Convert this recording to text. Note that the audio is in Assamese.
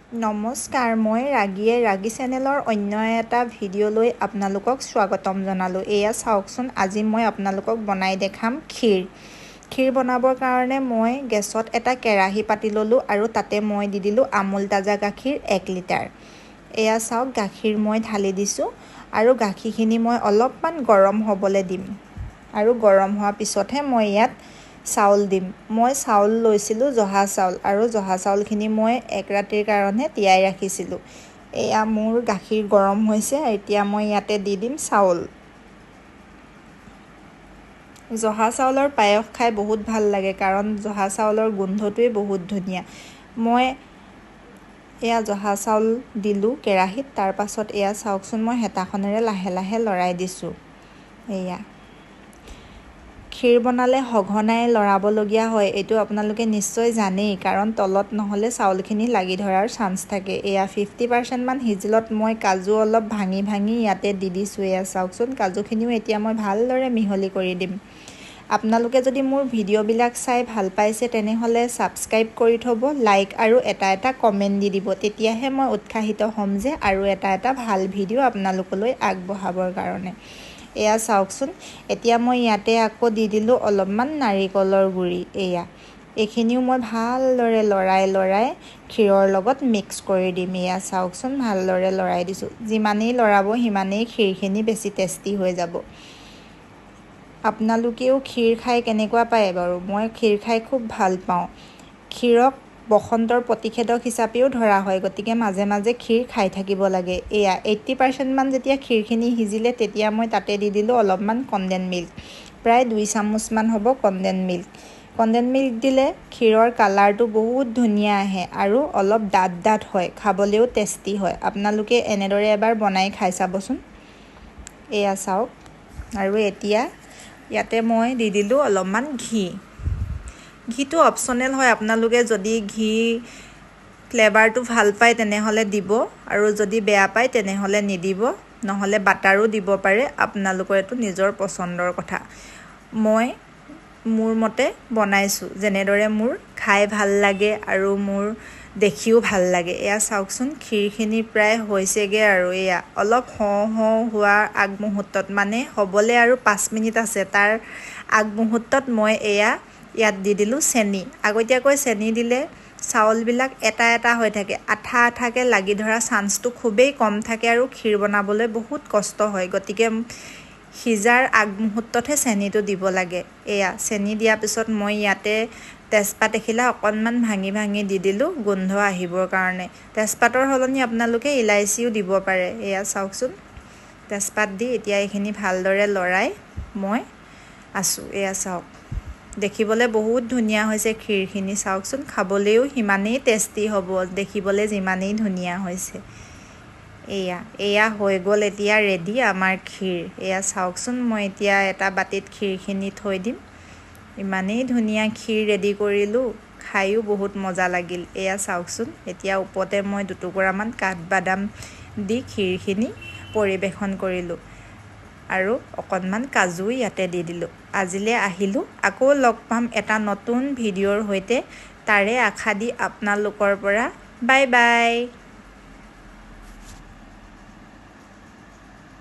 নমস্কাৰ, মই ৰাগীয়ে ৰাগী চেনেলৰ অন্য এটা ভিডিঅ'লৈ আপোনালোকক স্বাগতম জনালোঁ। এয়া চাওকচোন, আজি মই আপোনালোকক বনাই দেখাম ক্ষীৰ। ক্ষীৰ বনাবৰ কাৰণে মই গেছত এটা কেৰাহী পাতি ল'লোঁ আৰু তাতে মই দি দিলোঁ আমুল তাজা গাখীৰ 1 লিটাৰ। এয়া চাওক, গাখীৰ মই ঢালি দিছোঁ আৰু গাখীৰখিনি মই অলপমান গৰম হ'বলৈ দিম আৰু গৰম হোৱাৰ পিছতহে মই ইয়াত চাউল দিম। মই চাউল লৈছিলোঁ জহা চাউল আৰু জহা চাউলখিনি মই এক ৰাতিৰ কাৰণে তিয়াই ৰাখিছিলোঁ। এয়া মোৰ গাখীৰ গৰম হৈছে। এতিয়া মই ইয়াতে দি দিম চাউল। জহা চাউলৰ পায়স খাই বহুত ভাল লাগে, কাৰণ জহা চাউলৰ গোন্ধটোৱেই বহুত ধুনীয়া। মই এয়া জহা চাউল দিলোঁ কেৰাহীত। তাৰপাছত এয়া চাওকচোন, মই হেতাখনেৰে লাহে লাহে লৰাই দিছোঁ। এয়া ক্ষীৰ বনালে সঘনাই লৰাবলগীয়া হয়, এইটো আপোনালোকে নিশ্চয় জানেই, কাৰণ তলত নহ'লে চাউলখিনি লাগি ধৰাৰ চান্স থাকে। এয়া 50%মান সিজিলত মই কাজু অলপ ভাঙি ভাঙি ইয়াতে দি দিছোঁ। এয়া চাওকচোন, কাজুখিনিও এতিয়া মই ভালদৰে মিহলি কৰি দিম। আপোনালোকে যদি মোৰ ভিডিঅ'বিলাক চাই ভাল পাইছে, তেনেহ'লে ছাবস্ক্ৰাইব কৰি থ'ব, লাইক আৰু এটা এটা কমেণ্ট দি দিব। তেতিয়াহে মই উৎসাহিত হ'ম যে আৰু এটা এটা ভাল ভিডিঅ' আপোনালোকলৈ আগবঢ়াবৰ কাৰণে। এয়া চাওকচোন, এতিয়া মই ইয়াতে আকৌ দি দিলোঁ অলপমান নাৰিকলৰ গুড়ি। এয়া এইখিনিও মই ভালদৰে লৰাই লৰাই ক্ষীৰৰ লগত মিক্স কৰি দিম। এয়া চাওকচোন, ভালদৰে লৰাই দিছোঁ। যিমানেই লৰাব, সিমানেই ক্ষীৰখিনি বেছি টেষ্টি হৈ যাব। আপোনালোকেও ক্ষীৰ খাই কেনেকুৱা পায় বাৰু? মই ক্ষীৰ খাই খুব ভাল পাওঁ। ক্ষীৰক বসন্তৰ প্ৰতিষেধক হিচাপেও ধৰা হয়, গতিকে মাজে মাজে ক্ষীৰ খাই থাকিব লাগে। এয়া 80%মান যেতিয়া ক্ষীৰখিনি সিজিলে, তেতিয়া মই তাতে দি দিলোঁ অলপমান কণ্ডেন মিল্ক। প্ৰায় 2 চামুচমান হ'ব কণ্ডেন মিল্ক। কণ্ডেন মিল্ক দিলে ক্ষীৰৰ কালাৰটো বহুত ধুনীয়া আহে আৰু অলপ ডাঠ ডাঠ হয়, খাবলৈও টেষ্টি হয়। আপোনালোকে এনেদৰে এবাৰ বনাই খাই চাবচোন। এয়া চাওক, আৰু এতিয়া ইয়াতে মই দি দিলোঁ অলপমান ঘি। ঘিটো অপশ্যনেল হয়। আপোনালোকে যদি ঘি ফ্লেভাৰটো ভাল পায়, তেনেহ'লে দিব আৰু যদি বেয়া পায়, তেনেহ'লে নিদিব। নহ'লে বাটাৰো দিব পাৰে। আপোনালোকৰ এইটো নিজৰ পচন্দৰ কথা। মই মোৰ মতে বনাইছোঁ, যেনেদৰে মোৰ খাই ভাল লাগে আৰু মোৰ দেখিও ভাল লাগে। এয়া চাওকচোন, ক্ষীৰখিনি প্ৰায় হৈছেগৈ আৰু এয়া অলপ হওঁ হওঁ হোৱাৰ আগমুহূৰ্তত, মানে হ'বলৈ আৰু 5 মিনিট আছে, তাৰ আগমুহূৰ্তত মই এয়া ইয়াত দি দিলোঁ চেনি। আগতীয়াকৈ চেনি দিলে চাউলবিলাক এটা এটা হৈ থাকে, আঠা আঠাকৈ লাগি ধৰা চান্সটো খুবেই কম থাকে আৰু ক্ষীৰ বনাবলৈ বহুত কষ্ট হয়। গতিকে সিজাৰ আগমুহূৰ্ততহে চেনিটো দিব লাগে। এয়া চেনি দিয়াৰ পিছত মই ইয়াতে তেজপাত এখিলা অকণমান ভাঙি ভাঙি দি দিলোঁ গোন্ধ আহিবৰ কাৰণে। তেজপাতৰ সলনি আপোনালোকে ইলাইচিও দিব পাৰে। এয়া চাওকচোন, তেজপাত দি এতিয়া এইখিনি ভালদৰে লৰাই মই আছোঁ। এয়া চাওক, দেখিবলৈ বহুত ধুনীয়া হৈছে ক্ষীৰখিনি। চাওকচোন, খাবলৈও সিমানেই টেষ্টি হ'ব, দেখিবলৈ যিমানেই ধুনীয়া হৈছে। এয়া এয়া হৈ গ'ল এতিয়া ৰেডি আমাৰ ক্ষীৰ। এয়া চাওকচোন, মই এতিয়া এটা বাতিত ক্ষীৰখিনি থৈ দিম। ইমানেই ধুনীয়া ক্ষীৰ ৰেডি কৰিলোঁ, খায়ো বহুত মজা লাগিল। এয়া চাওকচোন, এতিয়া ওপৰতে মই দুটুকুৰামান কাঠবাদাম দি ক্ষীৰখিনি পৰিৱেশন কৰিলোঁ আৰু অকণমান কাজু ইয়াতে দি দিলোঁ। আজিলৈ আহিলোঁ, আকৌ লগ পাম এটা নতুন ভিডিঅ'ৰ সৈতে, তাৰে আশা দি আপোনালোকৰ পৰা বাই বাই।